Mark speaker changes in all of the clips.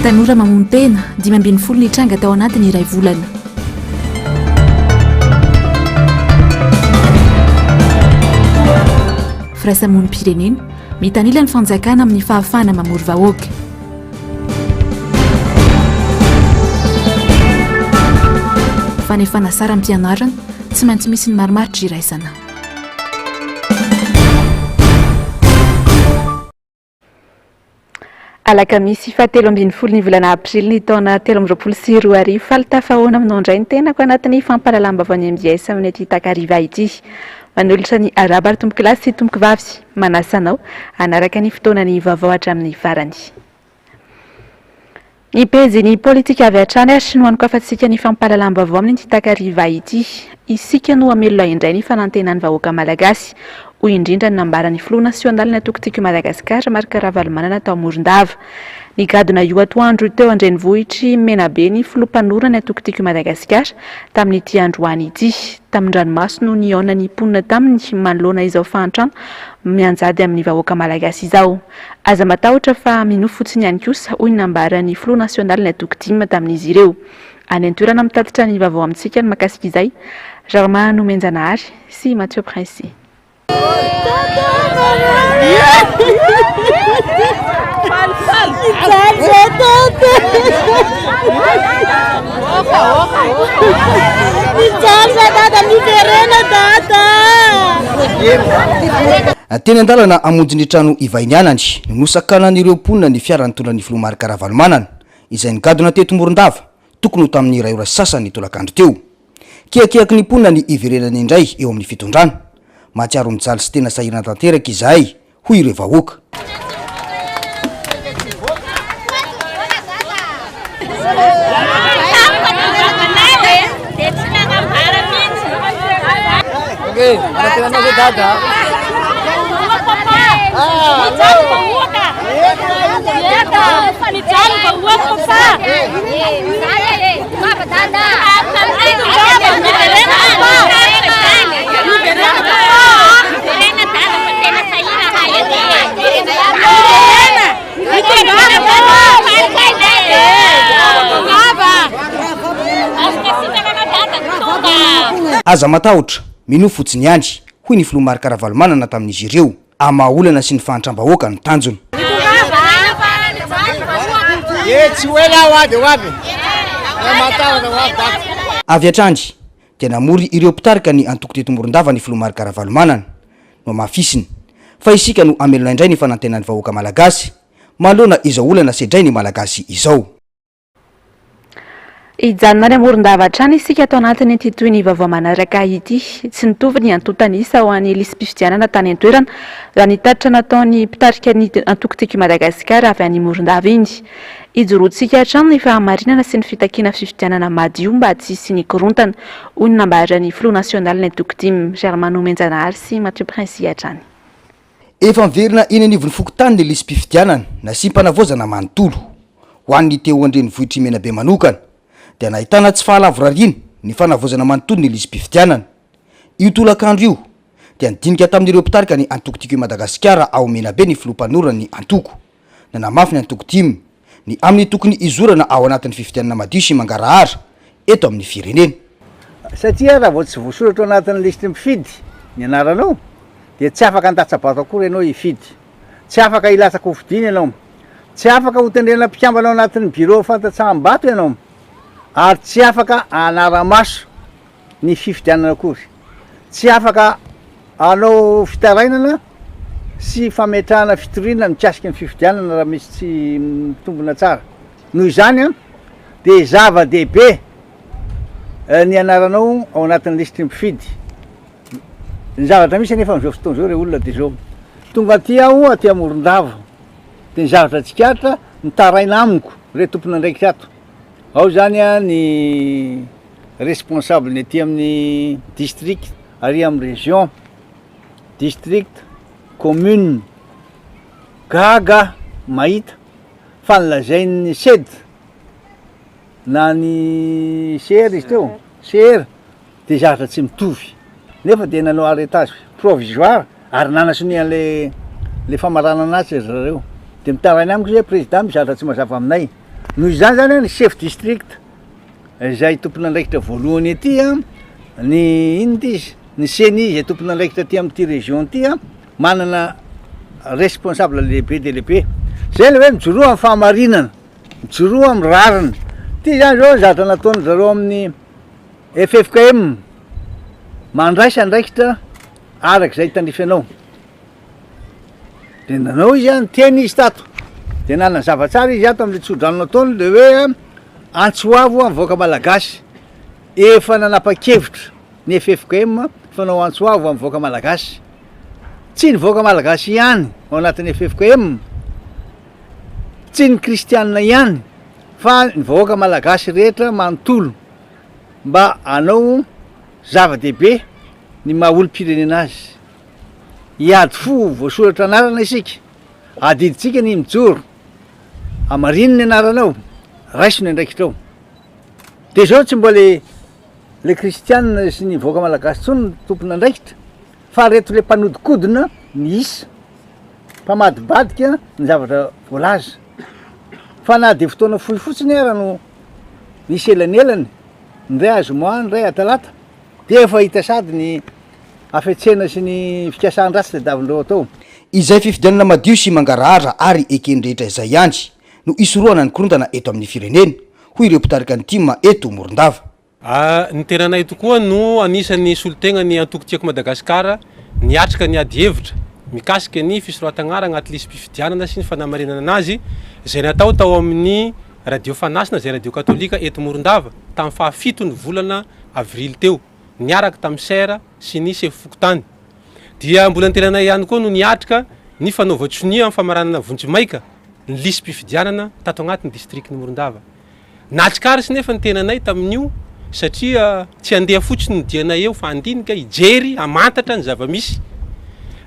Speaker 1: Tanora mamono tena, 15 ny tranga tao anatin'ny iray volana. Firaisamonim-pirenena, mitanila ny fanjakana amin'ny fahafahana mamory vahoaka. Fanefana saram-pianarana, tsy maintsy misy ny marimaritra iraisana. Alakamisy fahatelo ambin'ny folo ny volana aprily ny taona 2023. Faly tafahaona aminao indray ny tenako anatin'ny fampahalalam-baovaon'ny MBS amin'ity takariva ity. Manolotra ny arahaba ry tompokolahy sy tompokovavy. Manasa anao hanaraka ny fotoanan'ny vaovao hatramin'ny farany. Ny pejin'ny politika avy hatrany ary no hanokafantsika ny fampahalalam-baovao amin'ity takariva ity. Isika no hamelona indray ny fanantenan'ny vahoaka malagasy, hoy indrindra ny nambaran'ny filoha nasionalin'ny antoko Tiako i Madagasikara, Marc Ravalomanana tao Morondava. Nigadona io atoandro io teo an-drenivohitr'i Menabe ny filoha mpanorina ny antoko Tiako i Madagasikara tamin'ity androany ity. Tamin-dranomaso no nihaonan'ny mponina taminy manoloana izao fahantrana mianjady amin'ny vahoaka malagasy izao. Aza matahotra fa minoa fotsiny ihany kosa, hoy ny nambaran'ny filoha nasionalin'ny antoko tim tamin'izy ireo. Any an-toerana mitatitra ny vaovao amintsika ny mahakasika izay, Germain Nomenjanahary sy Mathieu Princy.
Speaker 2: Teny an-dalana hamonjy ny trano ivahinianany no nosakanan'ireo mponina ny fiara nitondra ny filoha Marc Ravalomanana, izay nigadona teto Morondava, tokony ho tamin'ny iray ora sy sasany tolakandro teo. Kiakiaky ny mponina ny hiverenany indray eo amin'ny fitondrana. Mahatsiaro mijaly sy tena sahirana tanteraka izahay, hoy ireo vahoaka. Aza matahotra, minoa fotsiny ihany, hoy ny filoha Marc Ravalomanana tamin'izy ireo. Hamaha olana sy ny fahantram-bahoaka no tanjona. Avy hatrany dia namory ireo mpitarika ny antoko teto Morondava ny filoha Marc Ravalomanana. Nohamafisiny fa isika no hamelona indray ny fanantenan'ny vahoaka malagasy manoloana izao olana sedrain'ny Malagasy izao.
Speaker 1: Hijanona any Morondava hatrany isika ato anatin'ity tohin'ny vaovao manaraka ity. Tsy nitovy ny antontan'isa ho an'ny lisi-pifidianana tany an-toerana, raha ny tatitra nataon'ny mpitarika ny antoko Tiako i Madagasikara avy any Morondava iny. Ijoroantsika hatrany ny fahamarinana sy ny fitakiana fifidianana madio mba tsy hisian'ny korontana, hoy ny nambaran'ny filoha nasionalin'ny antoko tim, Germain Nomenjanahary sy Mathieu Princi hatrany.
Speaker 2: Efa miverina eny anivon'ny fokontany ny lisi-pifidianana nasiam-panavaozana manontolo. Ho an'ny teo an-drenivohitr'i Menabe manokana dia nahitana tsy fahalavorariana ny fanavaozana manontolo ny lisi-pifidianana. Io tolakandro io dia nidinika tamin'ireo mpitarika ny antoko Tiako i Madagasikara ao Menabe ny filoha mpanorina ny antoko. Nanamafy ny antoko tim ny amin'ny tokony hizorana ao anatin'ny fifidianana madio sy mangarahara eto amin'ny firenena.
Speaker 3: Satria raha vao tsy voasoratra ao anatin'ny lisitry ny mpifidy ny anaranao dia tsy afaka handatsa-bato akory ianao hifidy. Tsy afaka hilatsaka ho fidiana ianao. Tsy afaka hotendrena mpikambana ao anatin'ny birao fandatsaham-bato ianao. Ary tsy afaka hanara-maso ny fifidianana akory. Tsy afaka hanao fitarainana sy fametrahana fitoriana mikasika ny fifidianana raha misy tsy mitombina tsara. Noho izany dia zava-dehibe ny anaranao ao anatin'ny lisitry ny mpifidy. Ny zavatra misy anefa amin'izao fotoana izao re olona dia izao, tonga aty aho aty Morondava dia ny zavatra tsikaritra mitaraina amiko ireo tompon'andraikitra ato, ao izany ny responsable ny aty amin'ny district ary amin'ny région, district, commune, gaga mahita fa ny lazain'ny ced na ny CR izy teo, CR dia zavatra tsy mitovy nefa dia nanao arretage provisoire ary nanasonia an'le le famaranana azy ry zareo de mitaraina amiko izy hoe président misy zavatra tsy mazava aminay. Noho izany zany ny chef district izay tompon'andraikitra voalohany aty an, ny inona ity izy, ny ceni izay tompon'andraikitra aty amin'ity région ity an, manana responsable lehibe dia lehibe. Zay le hoe mijoroa amin'ny fahamarinana, mijoroa amin'ny rariny. Ity zany zao zavatra nataon-dry zareo amin'ny ffkm, mandraisa andraikitra araka izay tandrify anao. Dia nanao izy an, niteny izy tato, dia nanazava tsara izy ato amin'ilay tsodrano nataony le hoe antso avo amin'ny vahoaka malagasy, efa nanapa-kevitra ny ffkm fa hanao antso avo amin'ny vahoaka malagasy, tsy ny vahoaka malagasy ihany ao anatin'ny ffkm, tsy ny kristianina ihany fa ny vahoaka malagasy rehetra manontolo mba hanao zava-dehibe ny maha olom-pirenena azy. Hiady fo ho voasoratra anarana isika. Adidintsika ny mijoro. Hamarino ny anaranao, raiso ny andraikitrao. Dia izao tsy mba le le kristianina sy ny vahoaka malagasy intsony no tompon'andraikitra fa reto le mpanodikodina ny isa, mpamadibadika ny zavatra voalaza. Fa na dia fotoana fohy fotsiny ara no nisy elanelany, ny iray azoma, ny iray atalata, dia efa hita sady ny hafetsena sy ny fikasan-dratsy tadiavin-dreo atao.
Speaker 2: Izay fifidianana madio sy mangarahara ary eken'ny rehetra izay ihany no hisorohana ny korontana eto amin'ny firenena, hoy ireo mpitarika ny tim eto Morondava.
Speaker 4: Ny tenanay tokoa no anisan'ny solontenan'ny antoko Tiako Madagasikara niatrika ny ady hevitra mikasika ny fisoratagna agnaty lisi-pifidianana sy ny fanamarinana anazy izay natao tao amin'ny Radio Fanasina izay radio katolika eto Morondava tamin'ny fahafito ny volana avrily teo. niaraka tamin'ny ser sy ny sefo fokontany. Dia mbola ny tenanay ihany koa no niatrika ny fanaovan-tsonia amin'ny famaranana vonjimaika ny lisi-pifidianana tato agnatin'ny distrikin'i Morondava. Nahatsikaritsy nefa ny tenanay tamin'io satria tsy handeha fotsiny ny dianay eo fa handinika, hijery, hamantatra ny zava-misy.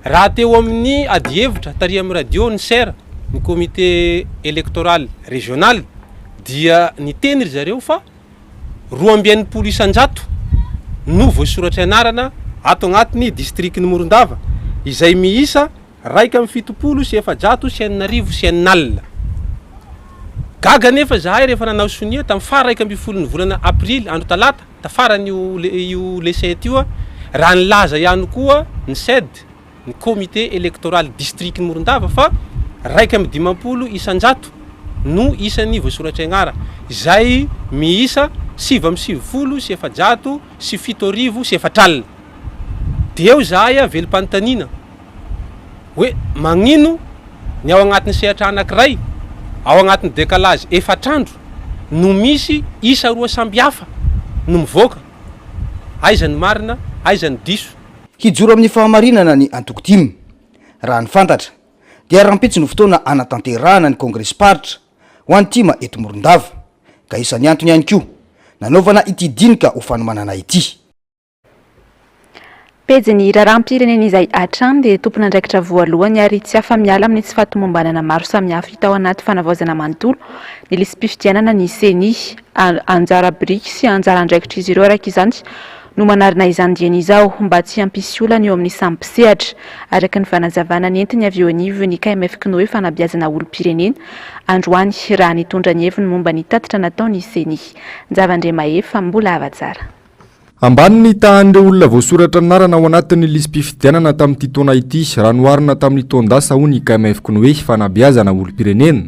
Speaker 4: Raha teo amin'ny adihevitra tary amin'ny radio ny ser, ny comité électoral régional, dia niteny ry zareo fa 62% no voasoratra anarana ato agnatin'ny distrikin'i Morondava izay miisa 671. Gaga anefa izahay rehefa nanao sonia tamin'ny faha 11 ny volana aprily andro talata tafaran'io io le sept io raha nilaza ihany koa ny ced ny comité électoral district-n'i Morondava fa 51% no isan'ny voasoratra agnara, izay miisa 499 704. Dia eo izahay velom-panontaniana hoe magnino ny ao agnatin'ny sehatra anankiray, ao agnatin'ny décalage efatr'andro no misy isa roa sambihafa no mivoaka? Aiza ny marina, aiza ny diso?
Speaker 2: Hijoro amin'ny fahamarinana ny antoko tim. Raha ny fantatra, dia rahampitso no fotoana hanatanterahana ny kongresim-paritra ho an'ny tim eto Morondava, ka isan'ny antony ihany koa nanaovana ity dinika ho fanomanana ity.
Speaker 1: Pejin'ny raharaham-pirenena izay hatrany dia tompon'andraikitra voalohany ary tsy afa-miala amin'ny tsy fahatomombanana maro samihafa hita ao anaty fanavaozana manontolo ny lisi-pifidianana ny Ceni. Anjara biriky sy anjara andraikitr'izy ireo araka izany no manarina izany dieny izao mba tsy hampisy olana eo amin'ny samy mpisehatra, araka ny fanazavana nentiny avy eo anivon'ny KMF Cnoe Fanabeazana olom-pirenena, androany, raha nitondra ny heviny momba ny tatitra nataon'ny Ceni. Njavandriamahefa Mbola Havatsara.
Speaker 5: Ambany ny tahan'ireo olona voasoratra anarana ao anatin'ny lisi-pifidianana tamin'ity taona ity raha noharina tamin'ny taon-dasa hoy ny KMF Cnoe Fanabeazana olom-pirenena.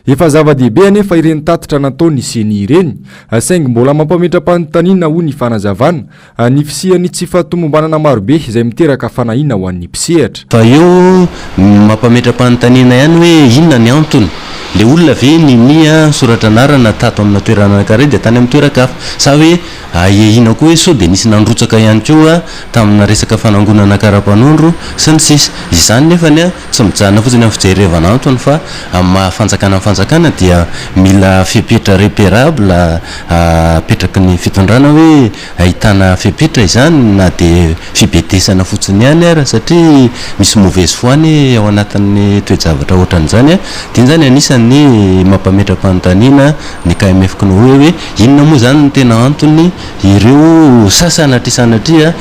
Speaker 5: Efa zava-dehibe anefa ireny tatitra nataon'ny Ceni ireny, saingy mbola mampametra-panontaniana hoy ny fanazavana, ny fisian'ny tsy fahatomombanana marobe izay miteraka fanahiana ho an'ny mpisehatra.
Speaker 6: Fa eo mampametra-panontaniana ihany hoe inona ny antony? Le olona ve ninia nisoratra anarana tato amina toerana anankiray dia tany amin'ny toeran-kafa? Sa hoe ahiahiana koa hoe sao dia nisy nandrotsaka ihany koa tamina resaka fanangonana kara-panondro sy ny sisa. Izany nefany Tsy mijanona fotsiny amin'ny fijerevana antony fa amin'ny maha fanjakana ny fanjakana dia mila fepetra reperable apetraky ny fitondrana hoe ahitana fepetra izany na dia fibedesana fotsiny ihany ara satria misy mauvaise foi anie ao anatin'ny toe-javatra ohatran'izany a! Dia iny izany anisan'ny. anisan'ny mampametra-panontaniana ny KMF Cnoe hoe inona moa izany no tena antony ireo sa sanatria sanatria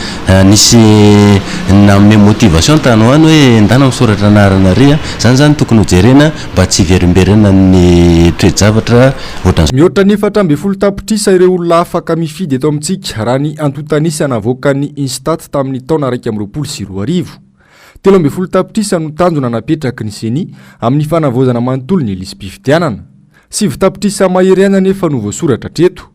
Speaker 6: nisy nanome motivation tany ho any hoe ndana misoratra anarana ary a! Izany izany tokony ho jerena mba tsy hiverimberenan'ny toe-javatra ohatran'izao.
Speaker 5: Mihoatra ny 14 tapitrisa ireo olona afaka mifidy eto amintsika raha ny antontan'isa navoakan'ny Instat tamin'ny taona 2021. 13 tapitrisa no tanjona napetraky ny Ceni amin'ny fanavaozana manontolo ny lisi-pifidianana. Sivy tapitrisa mahery ihany anefa no voasoratra hatreto.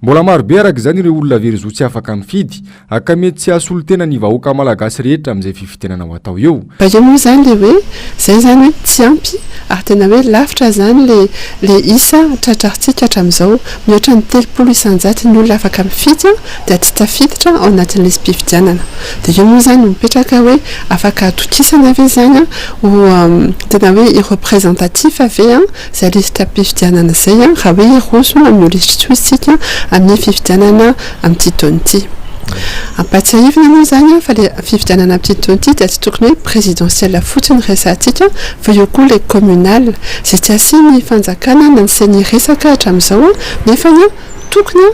Speaker 5: Mbola maro be araka izany ireo olona very zo tsy afaka mifidy, ka mety tsy hahasolo tena ny vahoaka malagasy rehetra amin'izay fifidianana ho atao eo.
Speaker 7: Bakeo moa izany le hoe zay izany hoe tsy ampy ary tena hoe lavitra izany le le isa tratrarintsika hatramin'izao. Mihoatra ny 30% ny olona afaka mifidy dia tsy tafiditra ao anatin'ny lisi-pifidianana. Dia eo moa izany no mipetraka hoe afaka atokisana ve izany ho tena hoe hi-représentatif ve Izay lisitram-pifidianana izay raha hoe hiroso amin'io lisitra io isika amin'ny fifidianana amin'ity taona ity. Ampahatsiahivina moa izany fa ilay fifidianana amin'ity taona ity dia tsy tokony hoe présidentielle fotsiny resahantsika fa eo koa ilay communal izay tsy asian'ny fanjakana na ny ceni resaka hatramin'izao nefany tokony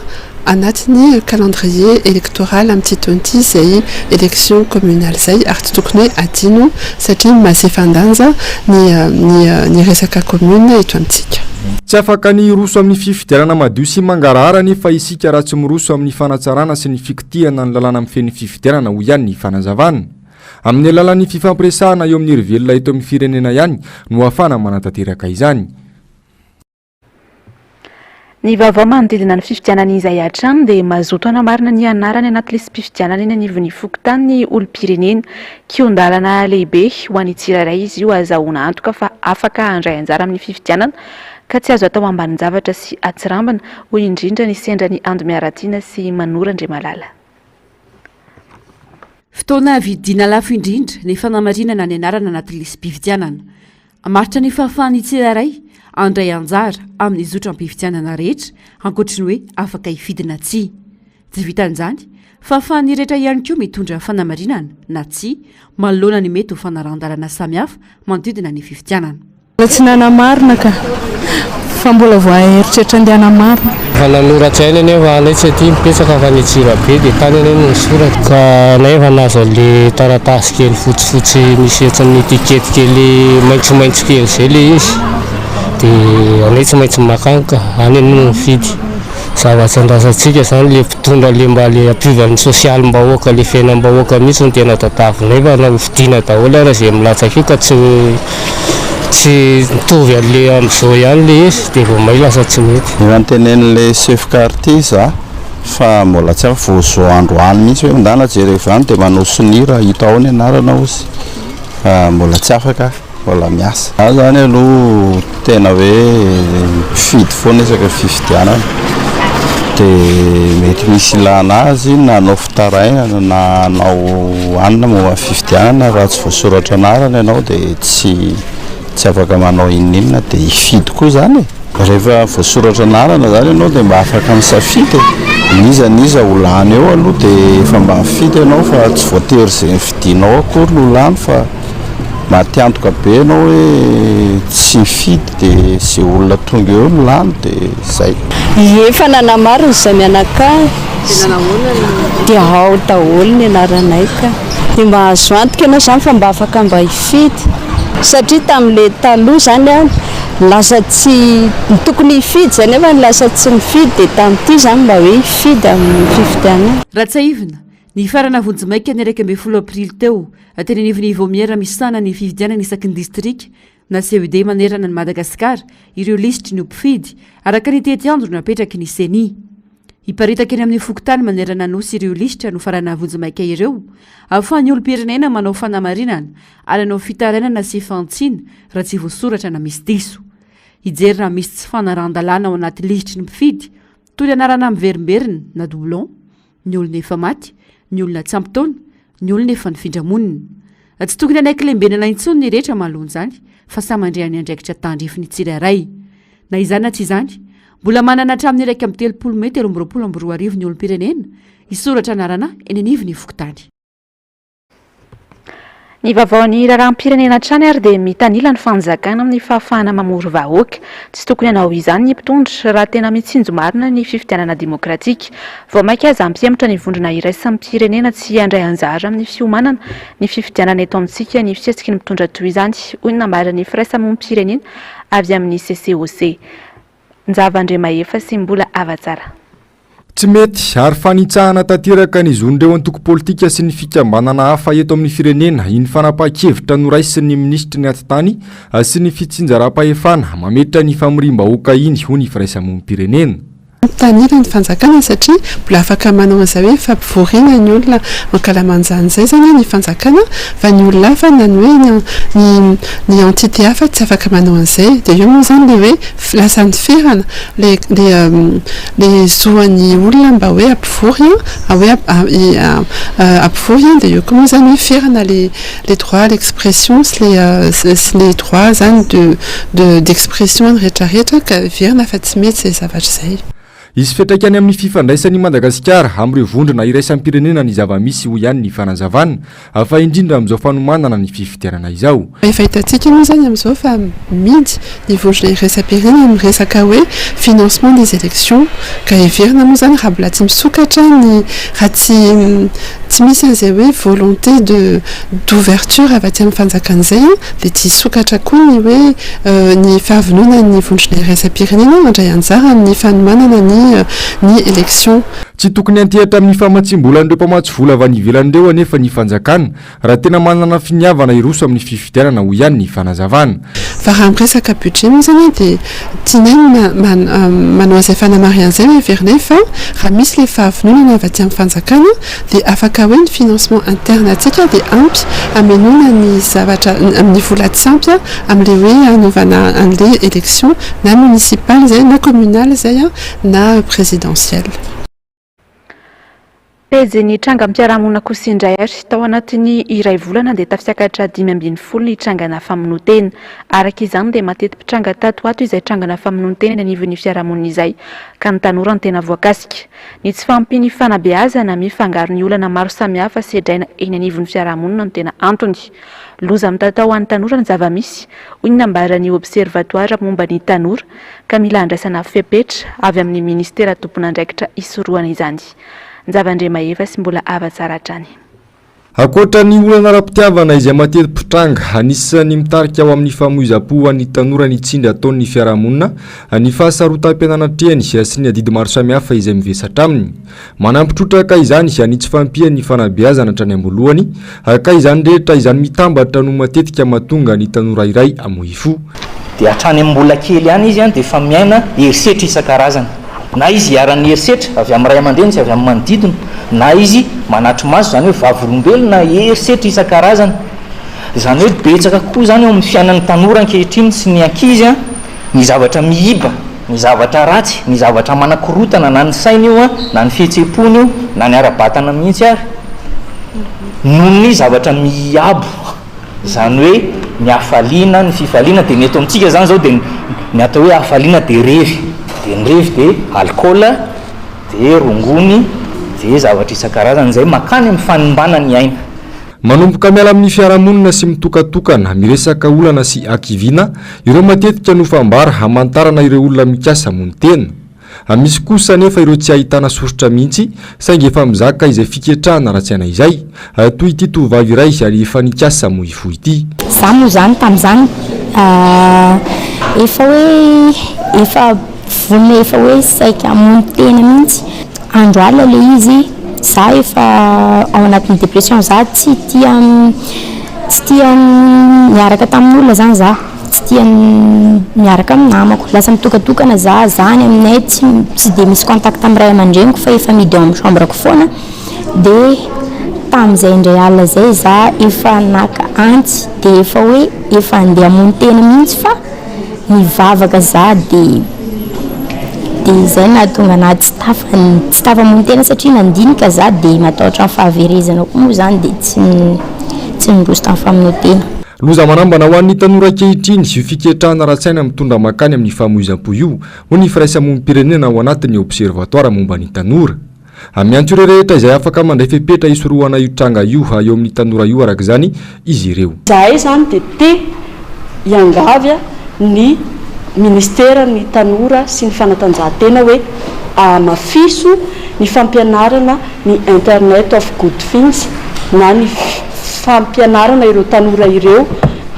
Speaker 7: Anatin'ny calendrier électoral amin'ity taona ity izay élection communale izay ary tsy tokony hoe adino satria mazefan-danja ny ny ny resaka commune eto amintsika.
Speaker 5: Tsy afaka ny hiroso amin'ny fifidianana madio sy mangarahara anefa isika raha tsy miroso amin'ny fanatsarana sy ny fikitihana ny lalàna mifehy ny fifidianana, hoy ihany ny fanazavana. Amin'ny alalan'ny fifampiresahana eo amin'ny hery velona eto amin'ny firenena ihany no ahafahana manatanteraka izany.
Speaker 1: Ny vaovao manodidina ny fifidianana izay hatrany dia mazoto hanamarina ny anarany anaty lisi-pifidianana eny anivon'ny fokontany ny olom-pirenena. Kihon-dalana lehibe ho an'ny tsirairay izy io ahazahoana antoka fa afaka handray anjara amin'ny fifidianana ka tsy azo atao ambanin-javatra sy atsirambina, hoy indrindra ny sendra ny Ando Miaratiana sy Manoro Andriamalala.
Speaker 8: Fotoana vidiana lafo indrindra ny fanamarinana ny anarana anaty lisi-pifidianana. Hamaritra ny fahafahan'ny tsirairay handray anjara amin'ny zotram-pifidianana rehetra ankoatry ny hoe afaka hifidy na tsia. Tsy vitan'izany, fahafahan'ny rehetra ihany koa mitondra fanamarinana na tsia manoloana ny mety ho fanarahan-dalana samihafa manodidina ny fifidianana.
Speaker 9: Mbola tsy nanamarina ka. Fa mbola vao aeritreritra andeha hanamarina.
Speaker 10: Efa nanoratra ihany anefa anay tsy aty mipetraka fa any Antsirabe dia tany anay no nisoratra. Ka anay efa nahazo an'le taratasy kely fotsifotsy misy ohatran'ny étiquette kely maitsomaitso kely zay le izy dia anay tsy maintsy maka any ka, any aloha no mifidy. Zavatra andrasantsika zany le mpitondra le mba le hampiova ny sosialim-bahoaka le fiainam-bahoaka mihitsy no tena tadiavinay fa na hofidiana daholo ara ze milatsaka eo ka tsy Tsy mitovy an'le amin'izao ihany le izy dia vao may lasa tsy mety.
Speaker 11: Efa notenenin'ilay chef quartier za fa mbola tsy afaka, vao zao androany mihitsy hoe mandana jereo any dia manao sonia raha hita ao ny anarana hozy fa mbola tsy afaka aho, mbola miasa. Za zany aloha tena hoe mpifidy foana isaka fifidianana dia mety misy ilana azy na hanao fitarainana na hanao anona momba ny fifidianana raha tsy voasoratra anarana ianao dia tsy tsy afaka manao inon'inona dia hifidy koa izany e! Rehefa voasoratra anarana izany ianao dia mba afaka misafidy e! N'iza n'iza ho lany eo aloha dia efa mba mifidy ianao fa tsy voatery izay nofidinao akory no lany fa maty antoka be ianao hoe tsy mifidy dia izay olona tonga eo no lany dia izay.
Speaker 12: Ie efa nanamarina izay mianakavy dia ao daholo ny anaranay ka. Dia mba azo antoka ianao izany fa mba afaka mba hifidy satria tamin'ilay taloha izany an lasa tsy tokony hifidy izay nefa lasa tsy nifidy dia tamin'ity izany mba hoe hifidy amin'ny fifidianana.
Speaker 8: Raha tsiahivina, nifarana vonjimaika ny 11 aprily teo, teny anivon'ny Vaomiera misahana ny fifidianana isaky ny distrika na CED manerana an'i Madagasikara ireo lisitry ny ho mpifidy, araka ny tetiandro napetraky ny Ceni. Hiparitaka eny amin'ny fokontany manerana ny Nosy ireo lisitra nofaranana vonjimaika ireo, ahafahan'ny olom-pirenena manao fanamarinana ary hanao fitarainana sy fantsina raha tsy voasoratra na misy diso. Hijery raha misy tsy fanarahan-dalàna ao anaty lisitry ny mpifidy, toy ny anarana miverimberina na doublon, ny olona efa maty, ny olona tsy ampy taona, ny olona efa nifindra monina. Tsy tokony hanaiky lembenana intsony ny rehetra manoloana izany fa samy handray ny andraikitra tandrify ny tsirairay. Na izany na tsy izany, mbola manana hatramin'ny 31 mey 2023 ny olom-pirenena hisoratra anarana eny anivon'ny fokontany.
Speaker 1: Ny vaovaon'ny raharaham-pirenena hatrany ary dia mitanila ny fanjakana amin'ny fahafahana mamory vahoaka. Tsy tokony hanao izany ny mpitondra raha tena mitsinjo marina ny fifidianana demokratika. Vao mainka aza hampihemotra ny vondrona iraisam-pirenena tsy handray anjara amin'ny fiomanana ny fifidianana eto amintsika ny fihetsiky ny mpitondra toy izany, hoy ny nambaran'ny firaisamonim-pirenena avy amin'ny CCOC. Njava Andriamahefa sy Mbola Havatsara.
Speaker 5: Tsy mety ary fanitsahana tanteraka ny zon'ireo antoko politika sy ny fikambanana hafa eto amin'ny firenena iny fanapahan-kevitra noraisin'ny minisitry ny atitany sy ny fitsinjaram-pahefana mametra ny famoriam-bahoaka iny, hoy ny firaisamonim-pirenena.
Speaker 7: Mitanila ny fanjakana satria mbola afaka manao an'izay hoe fampivoriana ny olona ankalamanjana izay izany ny fanjakana fa ny olona hafa na ny hoe ny ny entité hafa tsy afaka manao an'izay. Dia eo moa izany ilay hoe lasa niferana le le le zo an'ny olona mba hoe hampivory an, hoe hampivory an, dia eo koa moa zany hoe ferana le le droit à l'expression sy le sy le droit zany de de d'expression ny rehetra rehetra ka heverina fa tsy mety izay zavatra izay.
Speaker 5: Hisy fiantraikany amin'ny fifandraisan'i Madagasikara amin'ireo vondrona iraisam-pirenena ny zava-misy, hoy ihany ny fanazavana, fa indrindra amin'izao fanomanana ny fifidianana izao.
Speaker 7: Efa hitantsika moa izany amin'izao fa mihidy ny vondrona iraisam-pirenena amin'ny resaka hoe financement des élections ka heverina moa izany raha mbola tsy misokatra ny raha tsy tsy misy an'izay hoe volonté de d'ouverture avy aty amin'ny fanjakana izay dia tsy hisokatra koa ny hoe ny fahavononan'ny vondrona iraisam-pirenena handray anjara amin'ny fanomanana ny ny élection.
Speaker 5: Tsy tokony hiantehatra amin'ny famatsiam-bolan'ireo mpamatsy vola avy any ivelany ireo anefa ny fanjakana raha tena manana finiavana hiroso amin'ny fifidianana, hoy ihany ny fanazavana.
Speaker 7: Fa raha miresaka budget moa izany dia tianay ny manao an'izay fanamarihana izay hoe heverinay fa raha misy ilay fahavononana avy aty amin'ny fanjakana dia afaka hoe ny financement interne antsika dia ampy hamenoana ny zavatra amin'ny vola tsy ampy amin'ilay hoe hanaovana an'ilay élection na municipale izay na communale izay na présidentielle.
Speaker 1: Pejy ny trangam-piarahamonina kosa indray ary tao anatin'ny iray volana dia tafiakatra 15 ny trangana famonoan-tena. Araka izany dia mateti-pitranga tato ho ato izay trangana famonoan-tena eny anivon'ny fiarahamonina izay ka ny tanora no tena voakasika. Ny tsy fahampian'ny fanabeazana mifangaro ny olana maro samihafa sedraina eny anivon'ny fiarahamonina no tena antony. Loza mitatao ho an'ny tanora ny zava-misy, hoy ny nambaran'ny Observatoara momba ny tanora ka mila andraisana fepetra avy amin'ny minisitera tompon'andraikitra hisorohana izany. Njava Andriamahefa sy Mbola Hava Tsara hatrany.
Speaker 5: Ankoatra ny olana ara-pitiavana izay mateti-pitranga, anisan'ny mitarika ho amin'ny famoizam-po ho an'ny tanora ny tsindry ataon'ny fiarahamonina, ny fahasarotam-piainana atrehany sy ny adidy maro samihafa izay mivesatra aminy. Manampy trotraka izany ny tsy fahampian'ny fanabeazana hatrany am-boalohany, ka izany rehetra izany mitambatra no matetika mahatonga ny tanora iray hamoy fo.
Speaker 13: Dia hatrany amin'ny mbola kely ihany izy dia efa miaina herisetra isan-karazany. Na izy iharan'ny herisetra avy amin'ny ray aman-dreny sy avy amin'ny manodidina, na izy manatri-maso, izany hoe vavolombelona herisetra isan-karazany. Izany hoe betsaka kokoa izany eo amin'ny fiainan'ny tanora ankehitriny sy ny ankizy ny zavatra miiba, ny zavatra ratsy, ny zavatra manakorontana na ny sainy io na ny fihetseham-pony io na ny ara-batana mihitsy ary noho ny zavatra miiabo. Izany hoe ny hafaliana, ny fifaliana dia ny eto amintsika izany izao dia ny atao hoe hafaliana dia revy, dia ny revy dia alcool, dia rongony, dia zavatra isan-karazany izay mankany amin'ny fanimbana ny aina.
Speaker 5: Manomboka miala amin'ny fiarahamonina sy mitokatokana, miresaka olana sy hakiviana, ireo matetika no fambara hamantarana ireo olona mikasa hamono tena. Misy kosa anefa ireo tsy ahitana soritra mihitsy saingy efa mizaka izay fiketrahana ara-tsaina izay, toy ity tovovavy iray ary efa nikasa hamoy fo ity.
Speaker 14: Za moa zany tamin'izany efa hoe efa vonona efa hoe saika hamono tena mihitsy, andro alina le izy, za efa ao anatin'ny dépression, za tsy tia tsy tia niaraka tamin'olona zany za. Tsy tia miaraka amin'ny namako. Lasa mitokatokana za, za any aminay tsy tsy dia misy contact amin'ny ray aman-dreniko fa efa mihidy ao amin'ny chambre-ko foana. Dia tamin'izay indray alina izay za efa naka antsy dia efa hoe efa andeha hamono tena mihitsy fa nivavaka za dia dia izay nahatonga anah tsy tafa tsy tafamono tena satria nandinika za dia matahotra ny fahaverezana koa moa izany dia tsy tsy niroso tamin'ny famonoan-tena.
Speaker 5: Loza manambana ho an'ny tanora ankehitriny io fiketrahana ara-tsaina mitondra mankany amin'ny famoizam-po io, hoy ny firaisamonim-pirenena ao anatin'ny Observatoara momba ny tanora. Miantso ireo rehetra izay afaka mandray fepetra hisorohana io tranga io eo amin'ny tanora io araka izany izy ireo.
Speaker 12: Izahay izany dia te hiangavy ny Ministeran'ny Tanora sy ny Fanatanjahantena hoe ahamafiso ny fampianarana ny Internet of Good Things na ny fampianarana ireo tanora ireo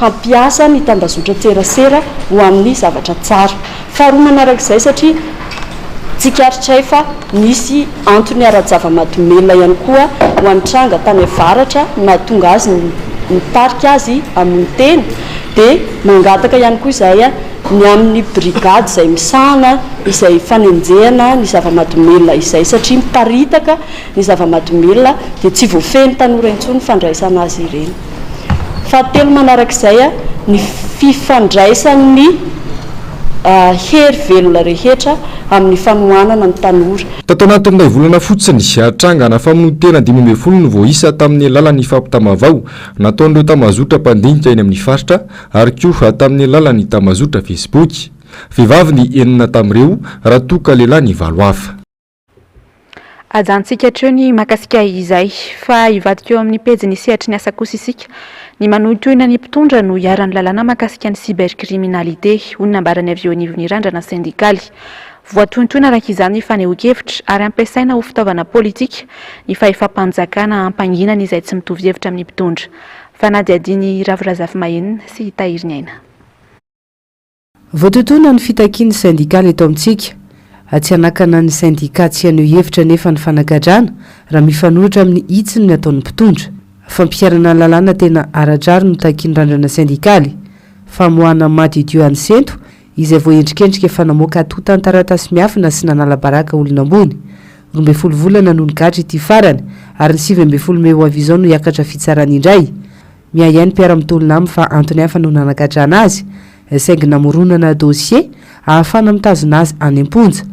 Speaker 12: hampiasa ny tambazotran-tserasera ho amin'ny zavatra tsara. Faharoa manarak'izay satria tsikaritray fa nisy antony ara-java-mahadomelina ihany koa ho an'ny tranga tany avaratra nahatonga azy nitarika azy hamono tena dia mangataka ihany koa izahay ny amin'ny brigady izay misahana izay fanenjehana ny zava-mahadomelina izay satria miparitaka ny zava-mahadomelina dia tsy voafehin'ny tanora intsony ny fandraisana azy ireny. Fahatelo manarak'izay, ny fifandraisan'ny hery velona rehetra amin'ny fanohanana ny tanora.
Speaker 5: Tato anatin'ny iray volana fotsiny, trangana famonoan-tena 15 no voaisa tamin'ny alalan'ny fampitam-baovao nataon'ireo tambazotra mpandinika eny amin'ny faritra ary koa tamin'ny alalan'ny tambazotra Facebook. Vehivavy ny enina tamin'ireo raha toa ka lehilahy ny valo hafa.
Speaker 1: Ajanontsika hatreo ny mahakasika izay, fa hivadika eo amin'ny pejin'ny sehatry ny asa kosa isika. Ny manohintohina ny mpitondra no iharan'ny lalàna mahakasika ny cybercriminalité, hoy ny nambarany avy eo anivon'ny randrana sendikaly. Voatohintohina araka izany ny fanehoan-kevitra ary ampiasaina ho fitaovana politika ny fahefam-panjakana hampanginana izay tsy mitovy hevitra amin'ny mpitondra. Fanadihadian'i Ravo Razafimahenina sy Tahiriniaina.
Speaker 15: Voatotoina ny fitakian'ny sendikaly eto amintsika. Tsy hanakana ny sendika tsy haneho hevitra anefa ny fanagadrana raha mifanohitra amin'ny hitsiny ny ataon'ny mpitondra. Fampiharana ny lalàna tena ara-drariny no takian'ny randrana sendikaly. Famoahana madiodio an'i Sento izay voaendrikendrika efa namoaka antontan-taratasy miafina sy nanala baraka olona ambony. 12 volana no nigadra ity farany ary ny 19 mey ho avy izao no hiakatra fitsarana indray. Miahiahy ny mpiara-mitolona aminy fa antony hafa no nanagadrana azy, saingy namoronana dossier ahafahana mitazona azy any am-ponja.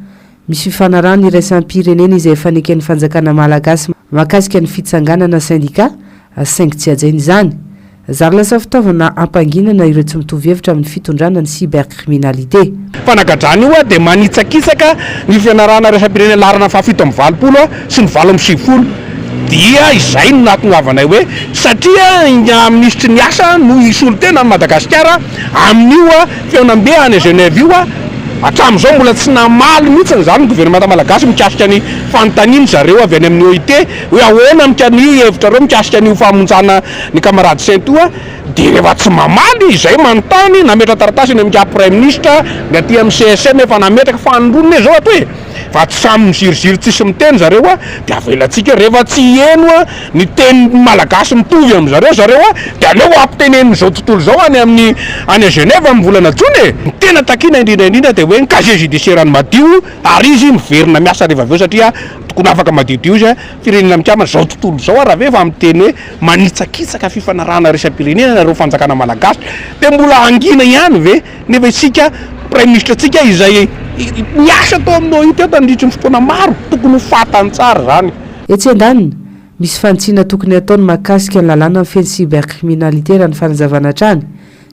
Speaker 15: Misy fifanarahana iraisam-pirenena izay efa neken'ny fanjakana malagasy mahakasika ny fitsanganana sendika, saingy tsy hajaina izany. Zary lasa fitaovana hampanginana ireo tsy mitovy hevitra amin'ny fitondrana ny cybercriminalité.
Speaker 16: Fanagadrana io dia manitsakitsaka ny fianarana iraisam-pirenena laharana faha 87 sy ny 98. Dia izay no nahatongavanay hoe satria ny minisitry ny asa no hisolo tena an'i Madagasikara amin'io fihaonambe any Genève io, hatramin'izao mbola tsy namaly mihitsy izany ny governemanta malagasy mikasika ny fanontanian-dry zareo avy any amin'ny OIT hoe ahoana ny hevitrareo mikasika an'io famonjana ny camarade Sento. Dia rehefa tsy mamaly izay manontany, nametra taratasy eny amin'ny Praiminisitra, ny aty amin'ny CSM efa nametraka, fanindroany anie izao ato e! Fa tsy samy miziriziry tsisy miteny zareo a, dia avelantsika eo, rehefa tsy heno ny tenin'ny Malagasy mitovy amin-dry zareo zareo a, dia aleo ampitenenin'izao tontolo izao any amin'ny any à Genève amin'ny volana jona e! Ny tena takiana indrindra indrindra dia hoe ny casier judiciaire-ny madio ary izy miverina miasa rehefa avy eo satria tokony afaka madiodio izy a, firenena mikambana, izao tontolo izao ary ve efa miteny hoe manitsakitsaka fifanarahana iraisam-pirenena nareo fanjakana malagasy dia mbola hangina ihany ve nefa isika praiminisitra antsika izay niasa tao amin'ny OIT teo tandritry ny fotoana maro tokony ho fantany tsara izany.
Speaker 15: Etsy andaniny, misy fanitsiana tokony hatao ny mahakasika ny lalàna mifehy ny cybercriminalité raha ny fanazavana hatrany.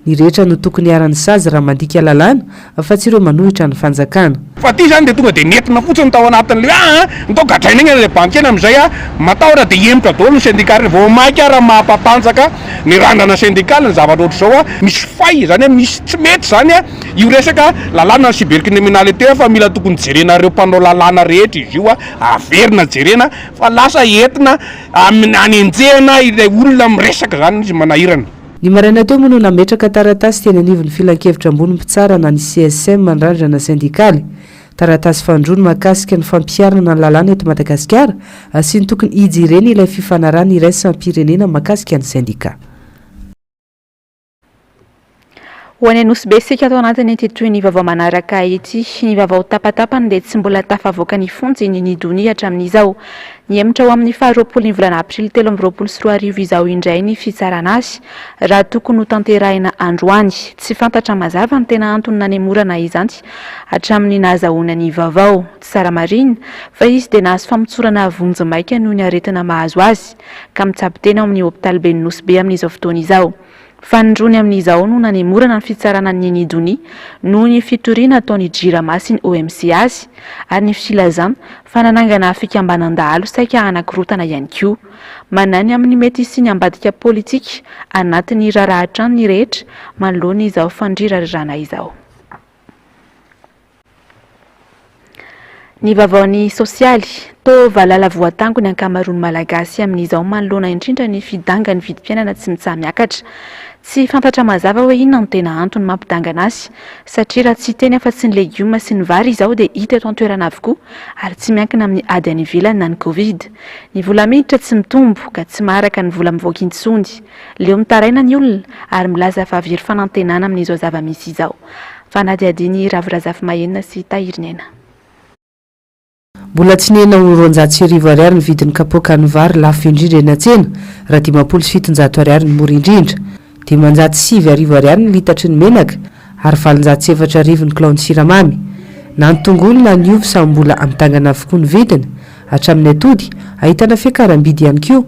Speaker 15: Ny rehetra no tokony hiharan'ny sazy raha mandika lalàna fa tsy ireo manohitra ny fanjakana.
Speaker 16: Fa ity zany dia tonga dia nentina fotsiny tao anatin'ilay hoe aa ndao gadraina iny ilay banky iny amin'izay a, matahotra dia hihemotra daholo ny syndicat rehetra, vao mainka ary mampatanjaka ny randrana syndicale ny zavatra ohatr'izao a, misy faille izany hoe misy tsy mety izany a io resaka lalàna ny cybercriminalité io fa mila tokony jerenareo mpanao lalàna rehetra izy io a, averina jerena fa lasa entina amin'ny hanenjehana ilay olona miresaka izany izy manahirana.
Speaker 15: Ny maraina teo moa no nametraka taratasy teny anivon'ny Filankevitra ambony mpitsara na ny CSM ny randrana sendikaly. Taratasy fanindroany mahakasika ny fampiharana ny lalàna eto Madagasikara sy ny tokony hijerena ilay fifanarahana iraisam-pirenena mahakasika ny sendika.
Speaker 1: Ho any Anosibe isika ato anatin'ity tohin'ny vaovao manaraka ity. Ny vaovao tapatapany dia tsy mbola tafavoaka ny fonja i Nini Donia hatramin'izao. Nihemotra ho amin'ny faha 20 ny volana aprily 2023 izao indray ny fitsarana azy, raha tokony hotanterahina androany. Tsy fantatra mazava ny tena antony nanemorana izany hatramin'ny nahazahoana ny vaovao. Tsy tsara marihina fa izy dia nahazo famotsorana vonjimaika noho ny aretina mahazo azy, ka mitsabo tena ao amin'ny hopitaliben'i Nosy Be amin'izao fotoana izao. Fanindroany amin'izao no nanemorana ny fitsarana an'i Nini Donia noho ny fitoriana ataon'ny Jirama sy ny OMC azy ary ny filazana fa nanangana fikambanan-dahalo saika hanakorotana ihany koa. Manahy ny amin'ny mety hisian'ny ambadika politika anatin'ny raharaha hatrany ny rehetra manoloana izao fandrirarirana izao. Ny vaovaon'ny sosialy, toa valala voatango ny ankamaroan'ny Malagasy amin'izao manoloana indrindra ny fidangan'ny vidim-piainana tsy mitsaha-miakatra. Tsy fantatra mazava hoe inona no tena antony mampidangana azy satria raha tsy hiteny afa-tsy ny legioma sy ny vary izao dia hita eto an-toerana avokoa ary tsy miankina amin'ny ady any ivelany na ny Covid. Ny vola miditra tsy mitombo ka tsy maharaka ny vola mivoaka intsony. Leo mitaraina ny olona ary milaza fa very fanantenana amin'izao zava-misy izao. Fanadihadian'i Ravo Razafimahenina sy Tahiriniaina.
Speaker 15: Mbola tsy nihena ho 1200 ariary ny vidin'ny kapoakan'ny vary lafo indrindra eny an-tsena, raha 750 ariary ny mora indrindra. 9500 ariary ny litatry ny menaka ary 804 ny kilaon'ny siramamy. Na ny tongolo na ny ovy samy mbola mitangana avokoa ny vidiny. Hatramin'ny atody, ahitana fiakaram-bidy ihany koa.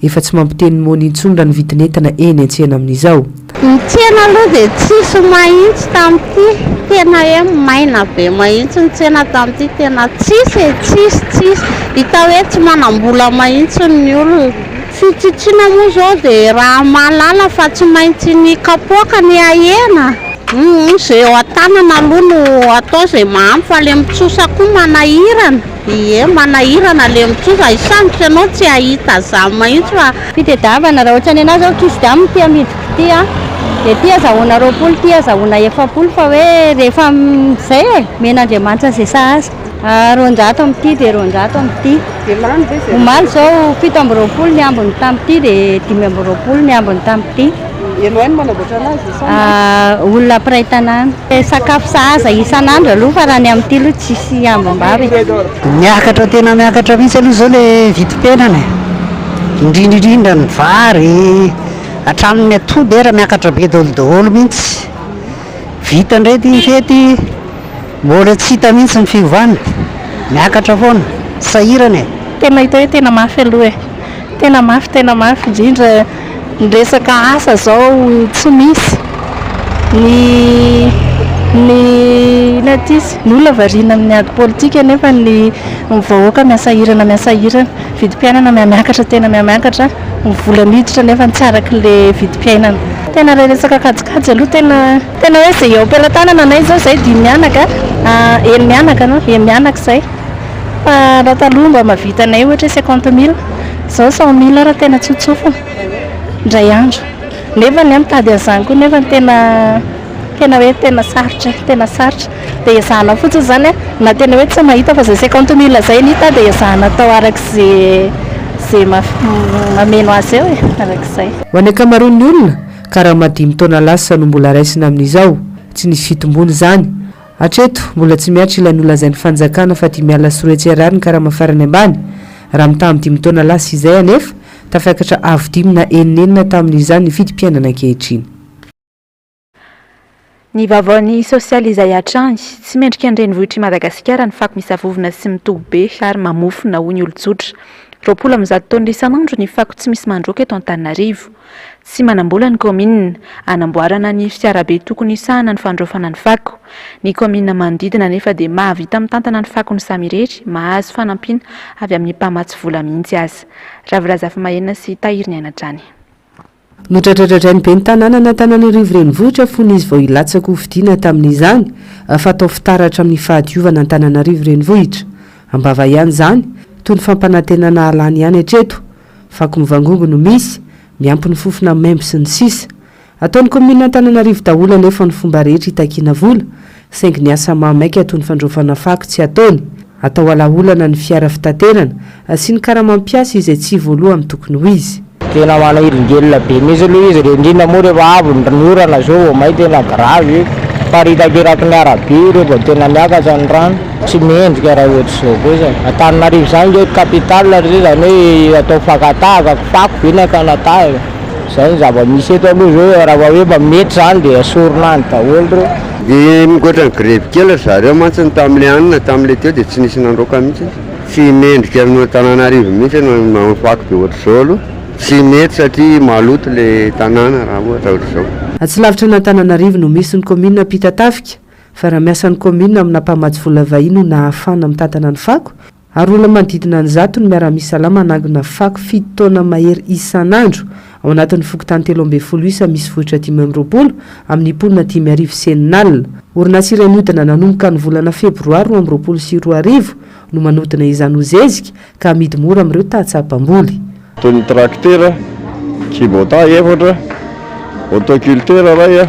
Speaker 15: Efa tsy mampiteny ny moana intsony raha ny vidin'entana eny an-tsena amin'izao.
Speaker 17: Ny tsena aloha dia tsisy mahintsy tamin'ity, tena hoe maina be mahintsy ny tsena tamin'ity, tena tsisy e, tsisy tsisy, hita hoe tsy manam-bola mahintsy ny olona. Fitsitsiana moa izao dia raha mahalala fa tsy maintsy ny kapoaka ny ahena, humm izay eo an-tanana aloha no atao izay mahampy fa ilay mitsosa koa manahirana. Ie, manahirana le mitsosa, hisambotra ianao tsy hahita zany mahintsy fa.
Speaker 18: Fitediavana, raha ohatran'ny anah zao kis dam ity amidiko ity an, dia ity azahoana 20 ity azahoana 40 fa hoe rehefa zay e, omen'Andriamanitra izay sahaza. 200 amin'ity dia 200 amin'ity.
Speaker 19: Dia lany ve izay?
Speaker 18: Omaly izao 27 ny ambiny tamin'ity dia 25 ny ambiny tamin'ity.
Speaker 19: Ianao ihany manamboatra anazy sa?
Speaker 18: Olona mpiray tanàna. Sakafo sahaza isan'andro aloha fa raha ny amin'ity aloha tsisy ambim-bava e.
Speaker 20: Miakatra tena miakatra mihitsy aloha izao ilay vidim-piainana e. Indrindra indrindra ny vary, hatramin'ny atody ara miakatra be daholo daholo mihitsy. Vita indray ity ny fety, mbola tsy hita mihitsy ny fiovana, miakatra foana, sahirana e.
Speaker 9: Tena hita hoe tena mafy aloha e. Tena mafy tena mafy indrindra ny resaka asa zao tsy misy, ny ny inona ity izy, ny olona variana amin'ny ady politika nefa ny ny vahoaka miasahirana miasahirana, vidim-piainana mihamiakatra tena mihamiakatra, ny vola miditra nefa tsy arak'ilay vidim-piainana. Tena ilay resaka kajikajy aloha tena tena hoe izay eo am-pelatanana anay izao izay dimy mianaka, eny mianaka non, eny mianaka izay. Fa raha taloha mba mahavita anay ohatra hoe cinquante mille, izao cent mille ary tena tsotsofina indray andro. Nefa ny ahy mitady an'izany koa nefa tena tena hoe tena sarotra e, tena sarotra. Dia ezahana fotsiny izany an, na tena hoe tsy mahita fa izay cinquante mille izay no hita dia ezahana atao arak'izay izay mameno azy eo e, arak'izay.
Speaker 15: Ho an'ny ankamaroan'ny olona, karama dimy taona lasa no mbola raisina amin'izao. Tsy nisy fitomboana izany. Hatreto, mbola tsy mihatra ilay nolazain'ny fanjakana fa 250 ariary ny karama farany ambany. Raha mitaha amin'ny dimy taona lasa izay anefa, tafakatra avo dimy na eninenina tamin'izany ny vidim-piainana ankehitriny.
Speaker 1: Ny vaovaon'ny sosialy izay hatrany. Tsy mendrika ny renivohitr'i Madagasikara ny fako misavovona sy mitoby be ary mamofona, hoy ny olon-tsotra. 120 taonina isan'andro ny fako tsy misy mandroaka eto Antananarivo. Tsy manam-bola ny kaominina hanamboarana ny fiarabe tokony hisahana ny fandraofana ny fako. Ny kaominina manodidina anefa dia mahavita mitantana ny fakony samy irery, mahazo fanampiana avy amin'ny mpamatsy vola mihitsy aza. Ravo Razafimahenina sy Tahiry Ny Aina hatrany.
Speaker 15: Nodradradradrain'ny ben'ny tanànan'Antananarivo Renivohitra fony izy vao hilatsaka ho fidiana tamin'izany fa atao fitaratra amin'ny fahadiovana Antananarivo Renivohitra. Am-bava ihany izany, toy ny fampanantenana halany ihany hatreto. Fako mivangongo no misy, miampy ny fofona maimbo sy ny sisa. Ataon'ny kaominina Antananarivo daholo anefa ny fomba rehetra hitakiana vola, saingy ny asa mahamaika toy ny fandraofana fako tsy ataony. Atao alaolana ny fiara fitaterana sy ny karamam-piasa izay tsy voaloa amin'ny tokony ho izy.
Speaker 21: Tena manahilingelina be mihitsy aloha izy re, indrindra moa rehefa avy ny orana zao vao may tena grave, miparitaka eraky ny arabe io rehefa tena miakatra ny rano. Tsy mendrika raha ohatr'izao kosa. Antananarivo izany nge capitale ry zay izany hoe atao fakan-tahaka, fako ve ny hakana tahaka? Izay ny zava-misy eto aloha izao raha vao hoe mba mety izany dia esorina any daholo ireo.
Speaker 22: Dia mihoatra ny grevy kely ry zareo mantsy ny tamin'ilay hanina tamin'ilay teo dia tsy nisy nandroaka mihitsy. Tsy mendrika ny Antananarivo mihitsy ny manao fako be ohatr'izao aloha. Tsy mety satria maloto le tanàna raha ohatra ohatr'izao.
Speaker 15: Tsy lavitra an'Antananarivo no misy ny kaominina Ampitatafika, fa raha miasa ny kaominina amina mpamatsy vola vahiny no nahafahana mitantana ny fako, ary olona manodidina ny zato no miara-misalahy manangona fako fito taona mahery isan'andro ao anatin'ny fokontany 13 isa misy vohitra 25 amin'ny mponina 65. Orinasa iray nihodina nanomboka ny volana febroary 2022 no manodina izany ho zezika ka amidy mora amin'ireo tantsaha mpamboly.
Speaker 22: Toy ny traktera, Kubota efatra, autoculteur iray,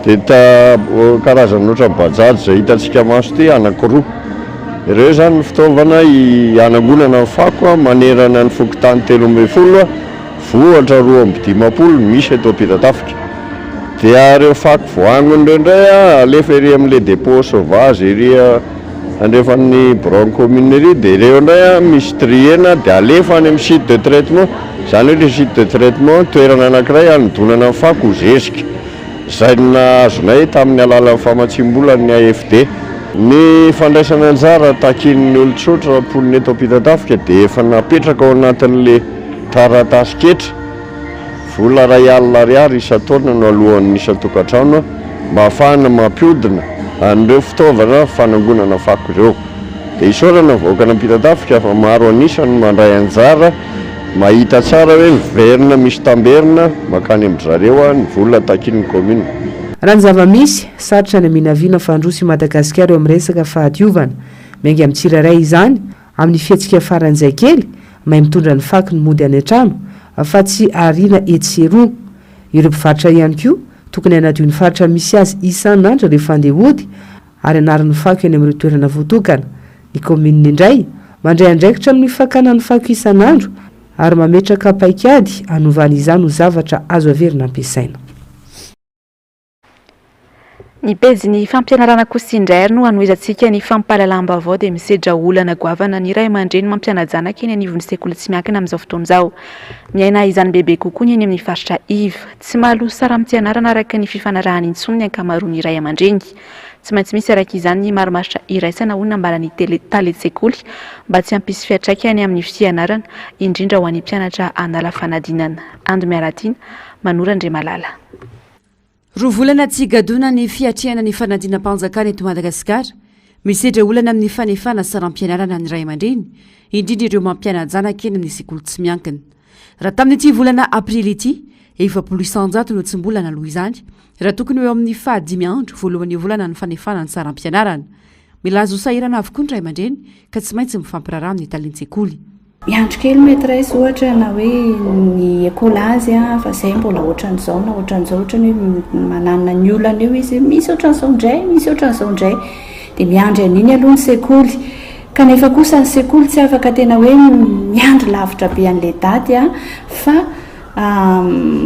Speaker 22: dia karazana ohatran'ny bajaj izay hitantsika maso ity anankiroa. Ireo izany ny fitaovana hanangonana ny fako manerana ny fokontany 13, vohitra 52 misy eto Ampitatafika. Dia ireo fako voaangona ireo indray alefa ery amin'ilay dépôt sauvage ery andrefan'ny biraon'ny commune ery dia ireo indray misy trier-na dia alefa any amin'ny site de traitement, izany hoe ilay site de traitement toerana anankiray hanodonana ny fako ho zezika, izay nahazonay tamin'ny alalan'ny famatsiam-bolan'ny AFD. Ny fandraisana anjara takian'ny olon-tsotra mponina eto Ampitatafika dia efa napetraka ao anatin'ilay taratasin-ketra. Vola 100,000 ariary isan-taona no aloan'ny isan-tokantrano mba hahafahana mampihodina an'ireo fitaovana fanangonana fako ireo. Dia isaorana ny vahoakan'Ampitatafika fa maro an'isa no mandray anjara, mahita tsara hoe miverina misy tamberina mankany amin-dry zareo ny vola takian'ny kaominina.
Speaker 15: Raha ny zava-misy, sarotra ny haminavina fa handroso i Madagasikara eo amin'ny resaka fahadiovana. Miainga amin'ny tsirairay izany, Amin'ny fihetsika faran'izay kely, mahay mitondra ny fako ny mody any an-trano, fa tsy ariana etsy sy eroa. Ireo mpivarotra ihany koa, tokony hanadio ny faritra misy azy isan'andro rehefa handeha hody, ary hanary ny fako eny amin'ireo toerana voatokana. Ny kaominina indray, mandray andraikitra amin'ny fakana ny fako isan'andro ary mametraka paikady hanovana izany ho zavatra azo averina ampiasaina.
Speaker 1: Ny pejin'ny fampianarana kosa indray ary no hanohizantsika ny fampahalalam-baovao dia misedra olana goavana ny ray aman-dreny mampiana-janaka eny anivon'ny sekoly tsy miankina amin'izao fotoana izao. Miaina izany bebe kokoa ny eny amin'ny faritra iva. Tsy mahaloa saram-pianarana araka ny fifanarahana intsony ny ankamaroan'ny ray aman-dreny. Tsy maintsy misy araka izany ny marimaritra iraisana hoy ny nambaran'ny talen-tsekoly mba tsy hampisy fiantraikany amin'ny fianarana, indrindra ho an'ny mpianatra hanala fanadinana. Ando Miaratiana, Manoro Andriamalala.
Speaker 8: Roa volana tsy higadona ny fiatrehana ny fanadinam-panjakana eto Madagasikara. Misedra olana amin'ny fanefana saram-pianarana ny ray aman-dreny, indrindra ireo mampiana-janaka eny amin'ny sekoly tsy miankina. Raha tamin'ity volana aprily ity, 40% no tsy mbola naloa izany, raha tokony ho eo amin'ny fahadimy andro voalohan'ny volana ny fanefana ny saram-pianarana. Milaza ho sahirana avokoa ny ray aman-dreny ka tsy maintsy mifampiraharaha amin'ny talen-tsekoly.
Speaker 3: Miandry kely maîtresse ohatra na hoe ny écolage fa zay mbola ohatran'izao na ohatran'izao ohatrany hoe mananona ny olana eo izy hoe misy ohatran'izao indray, misy ohatran'izao indray. Dia miandry an'iny aloha ny sekoly. Kanefa kosa ny sekoly tsy afaka tena hoe miandry lavitra be an'ilay daty fa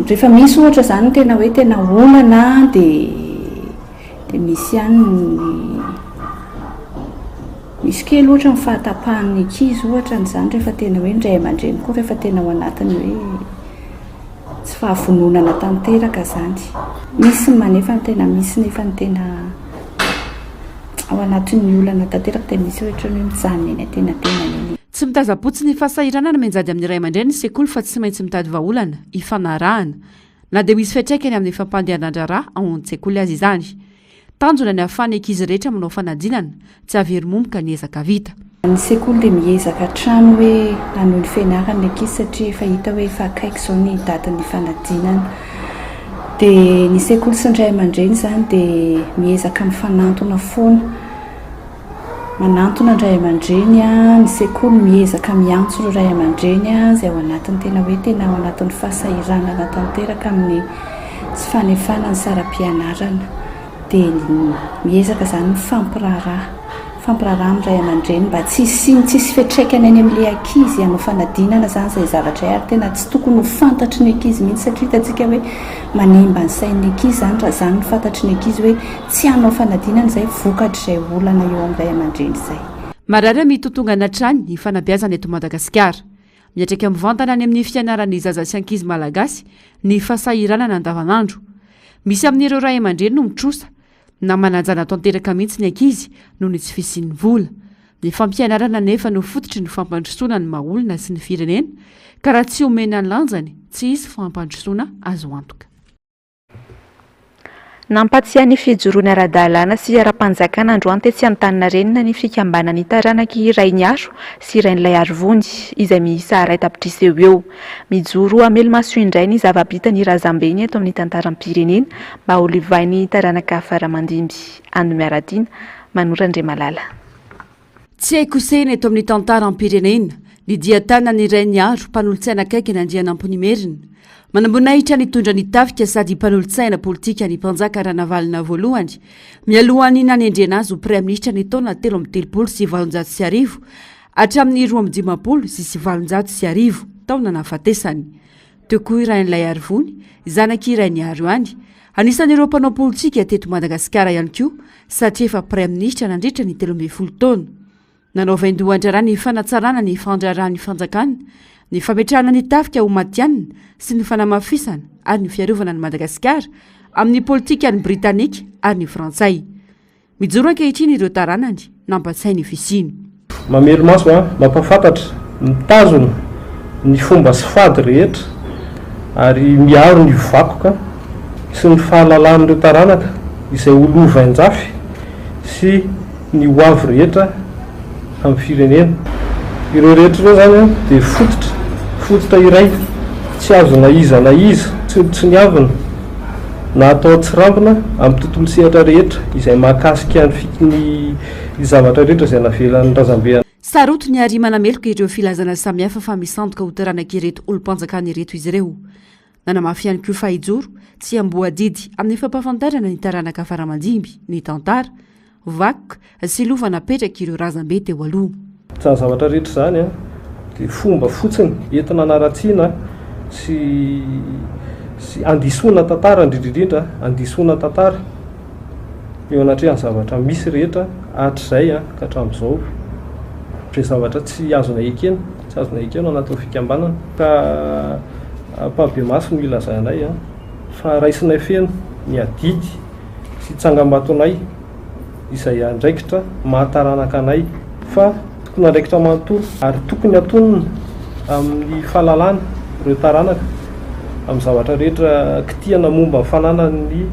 Speaker 3: rehefa misy ohatra izany tena hoe tena olana dia dia misy ihany ny Misy kely ohatra ny fahatapahan'ny ankizy ohatra an'izany rehefa tena hoe ny ray aman-dreny koa rehefa tena ao anatin'ny hoe tsy fahavononana tanteraka izany. Misy ny manefa ny tena misy nefa ny tena ao anatin'ny olana tanteraka dia misy ohatra ny hoe mijanona eny antenatenany eny.
Speaker 8: Tsy mitazam-potsiny ny fahasahiranana mianjady amin'ny ray aman-dreny ny sekoly fa tsy maintsy mitady vahaolana ifanarahana na dia ho hisy fiantraikany amin'ny fampandehanan-draharaha ao an-tsekoly aza izany. Tanjona ny hahafahan'ny ankizy rehetra manao fanadinana, tsy hahavery momoka ny ezaka vita.
Speaker 3: Ny sekoly dia miezaka hatrany hoe hanohy ny fianarany ny ankizy satria efa hita hoe efa akaiky izao ny datin'ny fanadinana. Dia ny sekoly sy ny ray aman-dreny izany dia miezaka mifanantona foana. Manantona ny ray aman-dreny, ny sekoly miezaka miantso ireo ray aman-dreny izay ao anatin'ny tena hoe tena ao anatin'ny fahasahiranana tanteraka amin'ny tsy fanefana ny saram-pianarana. Dia miezaka izany mifampiraharaha, mifampiraharaha amin'ny ray aman-dreny mba tsy hisian'ny tsy hisy fiantraikany any amin'ilay ankizy hanao fanadinana izany izay zavatra izay ary tena tsy tokony ho fantatry ny ankizy mihitsy satria hitantsika hoe manimba ny sain'ny ankizy izany raha izany no fantatry ny ankizy hoe Tsy hanao fanadinana izay vokatr'izay olana eo amin'ny ray aman-dreny izay.
Speaker 8: Marary mitotongana hatrany ny fanabeazana eto Madagasikara. Miantraika mivantana any amin'ny fianaran'ny zaza sy ankizy malagasy ny fahasahiranana andavanandro. Misy amin'ireo ray aman-dreny no mitrosa na manajana tanteraka mihitsy ny ankizy noho ny tsy fisian'ny vola. Ny fampianarana anefa no fototry ny fampandrosoana ny maha olona sy ny firenena ka raha tsy omena ny lanjany, tsy hisy fampandrosoana azo antoka.
Speaker 1: Nampatsiahy ny fijoroany ara-dalàna sy ara-panjakana androany tetsy Antaninarenina ny fikambanan'ny taranak'i Rainiaro sy Rainilaiarivony, izay miisa iray tapitrisa eo ho eo. Mijoro hamelo-maso indray ny zava-bitan'ny razambeny eto amin'ny tantaram-pirenena mba ho lovain'ny taranaka faramandimby. Anno Miaratiana, Manoro Andriamalala.
Speaker 8: Tsy hay kosehina eto amin'ny tantaram-pirenena ny dian-tanan'i Rainiaro, mpanolotsaina akaiky an'Andrianampoinimerina. Manamboninahitra nitondra ny tafika sady mpanolotsaina politika ny mpanjaka Ranavalona voalohany, mialohan'ny nanendrena azy ho praiminisitra ny taona 1833 hatramin'ny 1852, taona nahafatesany. Teo koa i Rainilaiarivony, zanak'i Rainiaro ihany. Anisan'ireo mpanao politika teto Madagasikara ihany koa satria efa praiminisitra nandritra ny 13 taona. Nanao vaindohan-draharaha ny fanatsarana ny fandraharahan'ny fanjakana, ny fametrahana ny tafika ho matihanina sy ny fanamafisana ary ny fiarovana an'i Madagasikara amin'ny politikan'ny Britanika ary ny Frantsay. Mijoro ankehitriny ireo taranany nampatsahy ny fisiany.
Speaker 2: Mamelo-maso, mampahafantatra, mitazona ny fomba sy fady rehetra ary miaro ny vakoka sy ny fahalalan'ireo taranaka izay ho lovain-jafy sy ny ho avy rehetra amin'ny firenena. Ireo rehetra ireo izany dia fototra, fototra iray tsy azo na iza na iza tsinontsiniavina na atao an-tsirambina amin'ny tontolo sehatra rehetra izay mahakasika ny ny zavatra rehetra izay navelan'ny razambe.
Speaker 8: Sarotiny ary manameloka ireo filazana samihafa fa misandoka ho taranak'ireto olom-panjakana ireto izy ireo. Nanamafy ihany koa fa hijoro tsy hamboa-didy amin'ny fampahafantarana ny taranaka fara-mandimby ny tantara, vakoka sy lova napetrak'ireo razambe teo aloha.
Speaker 2: Izany zavatra rehetra izany dia fomba fotsiny entina hanaratsiana sy sy handisoana tantara indrindra indrindra handisoana tantara eo anatrehan'ny zavatra misy rehetra hatrizay ka hatramin'izao. Izay zavatra tsy azonay ekena, tsy azonay ekena ao anatin'ny fikambanana ka ampahibemaso no ilazanay fa raisinay feno ny adidy sy tsangambatonay izay andraikitra maha taranaka anay fa tompon'andraikitra manontolo ary tokony hatonina amin'ny fahalalana ireo taranaka amin'ny zavatra rehetra kitihana momba ny fananany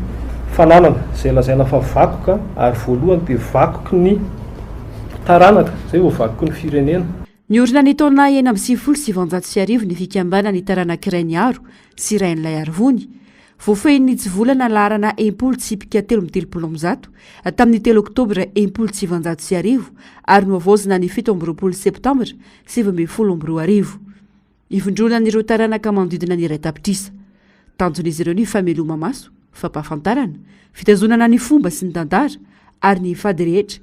Speaker 2: fananana izay lazaina fa vakoka ary voalohany dia vakoky ny taranaka izay vao vakoky ny firenena.
Speaker 8: Niorina ny taona 1996 ny fikambanan'ny taranak'i Rainiaro sy Rainilaiarivony. Voafehin'ny hitsivolana laharana 60 tsipika 333 tamin'ny telo oktobra 1960 ary nohavaozina ny 27 septambra 2019. Ivondronan'ireo taranaka manodidina ny iray tapitrisa. Tanjon'izy ireo ny fameloma-maso, fampahafantarana, fitazonana ny fomba sy ny tantara ary ny fady rehetra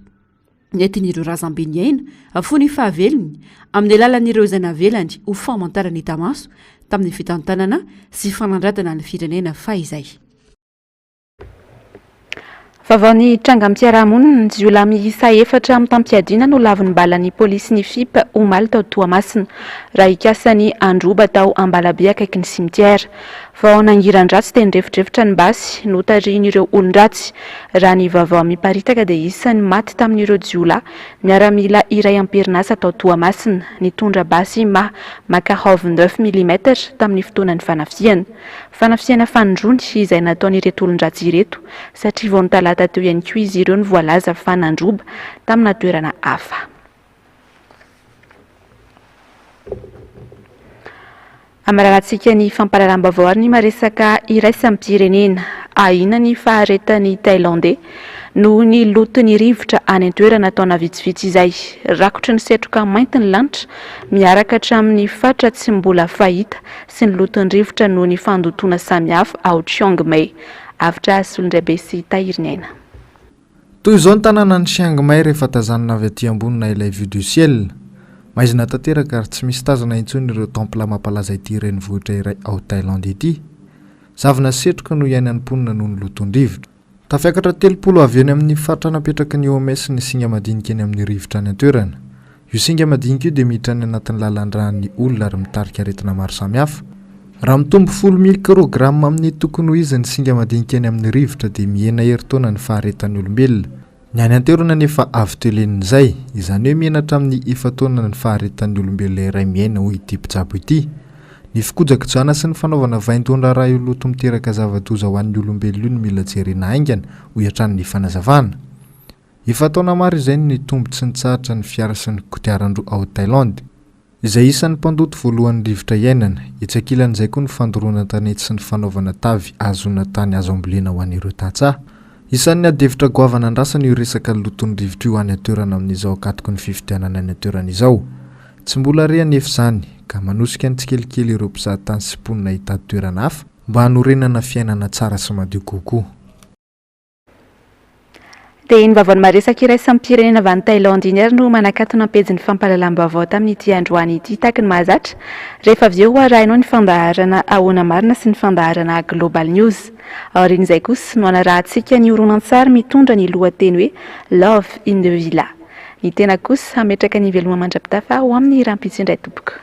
Speaker 8: nentin'ireo razambe niaina fony fahavelony amin'ny alalan'ireo izay navelany ho famantarana hita maso tamin'ny fitantanana sy fanandratana ny firenena fahizay.
Speaker 1: Vaovao ny trangam-piarahamonina, jiolahy miisa efatra mitam-piadiana no lavon'ny balan'ny polisin'ny FIP omaly tao Toamasina, raha hikasa ny handroba tao Ambalabe akaikin'ny cimetière. Vao nangiran-dratsy dia nirefodrefotra ny basy notarihin'ireo olon-dratsy. Raha ny vaovao miparitaka dia isan'ny maty tamin'ireo jiolahy miaramila iray am-perinasa tao Toamasina, nitondra basy Makarov neuf millimètres tamin'ny fotoanan'ny fanafihana. Fanafihana fanindroany izay nataon'ireto olon-dratsy ireto satria vao ny talata teo ihany koa izy ireo no voalaza fa nandroba tamina toerana hafa. Amararantsika ny fampahalalam-baovao ary ny maresaka iraisam-pirenena. Ahiana ny faharetan'ny Thailandais noho ny loton'ny rivotra any an-toerana taona vitsivitsy izay. Rakotry ny setroka mainty ny lanitra miaraka hatramin'ny fatra tsy mbola fahita sy ny loton'ny rivotra noho ny fandotoana samihafa ao Chiang Mai. Avotra Solondraibe sy Tahiriniaina.
Speaker 4: Toy izao ny tanànan'i Chiang Mai rehefa tazanina avy aty ambony na ilay vue du ciel. Maizina tanteraka ary tsy misy tazana intsony ireo temple mampalaza ity renivohitra iray ao Thaïlande ity. Zavona sy setroka no iainan'ny mponina noho ny loton-drivotra. Tafiakatra 30 avy eny amin'ny faritra napetraky ny OMS ny singa madinika eny amin'ny rivotra any an-toerana. Io singa madinika io dia miditra any anatin'ny lalan-dràn'ny olona ary mitarika aretina maro samihafa. Raha mitombo folo mikrograma amin'ny tokony ho izy ny singa madinika eny amin'ny rivotra dia mihena herintaona ny faharetan'ny olombelona. Ny any an-toerana anefa avo telo henin'izay, izany hoe mihena hatramin'ny efa-taona ny faharetan'ny olombelona iray miaina hoy ity mpitsabo ity. Ny fikojakojana sy ny fanaovana vaindohan-draharaha io loto miteraka zava-doza ho an'ny olombelona io no mila jerena haingana, hoy hatrany ny fanazavana. Efa taona maro izay no nitombo tsy nitsahatra ny fiara sy ny kodiaran-droa ao Thailand. Izay isan'ny mpandoto voalohany rivotra iainana. Etsy ankilan'izay koa ny fandoroana an-tanety sy ny fanaovana tavy ahazoana tany azo ambolena ho an'ireo tantsaha. Isan'ny adihevitra goavana andrasana io resaka loton'ny rivotra io any an-toerana amin'izao ankatoky ny fifidianana any an-toerana izao. Tsy mbola re anefa izany, ka manosika ny tsikelikely ireo mpizahatany sy mponina hitady toerana hafa mba hanorenana fiainana tsara sy madio kokoa.
Speaker 1: Dia iny vaovao maresaka iraisam-pirenena avy any Thaïlande iny ary no manakatona am-pejin'ny fampahalalam-baovao tamin'ity androany ity taky ny mahazatra. Rehefa avy eo ho arahinao ny fandaharana Ahoana Marina sy ny fandaharana Global News. Aorian'izay kosa no hanarahantsika ny horonantsary mitondra ny lohateny hoe Love in the Villa. Ny tena kosa hametraka ny veloma mandra-pitafa ho amin'ny rahampitso indray tompoko.